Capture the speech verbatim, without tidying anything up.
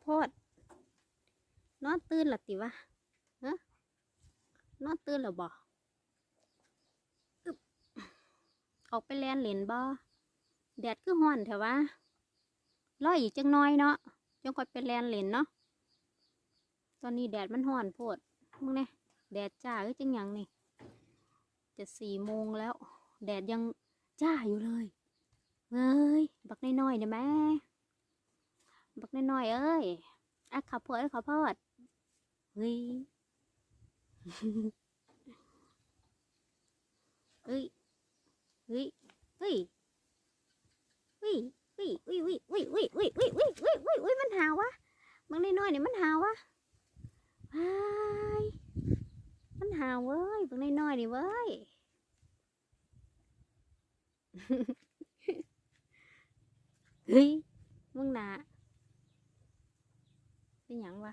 โพด นอนตื่นละติวะ ฮะ นอนตื่นแล้วบ่ อึ๊บ ออกไปแล่นเล่นบ่ แดดคือฮ้อนแท้วะ รออีกจักหน่อยเนาะ จั่งค่อยไปแล่นเล่นเนาะ ตอนนี้แดดมันฮ้อนโพด มึงแน่ แดดจ้าคือจั่งหยังนี่ จะสี่โมงแล้ว แดดยังจ้าอยู่เลย เฮ้ย บักน้อยๆ เนี่ยแม่ บักน้อยๆ เอ้ย อ่ะ ข้าวโพด เอ้ย ข้าวโพด เฮ้ย เฮ้ย เฮ้ย เฮ้ย เฮ้ย เฮ้ย เฮ้ย เฮ้ย เฮ้ย เฮ้ย เฮ้ย เฮ้ย เฮ้ย เฮ้ย เฮ้ย เฮ้ย มันหาววะ บักน้อยๆ เนี่ยมันหาววะ ว้าย มันหาวเว้ย บักน้อยๆ นี่เว้ย เฮ้ย มึงน่ะ เป็นหยังวะ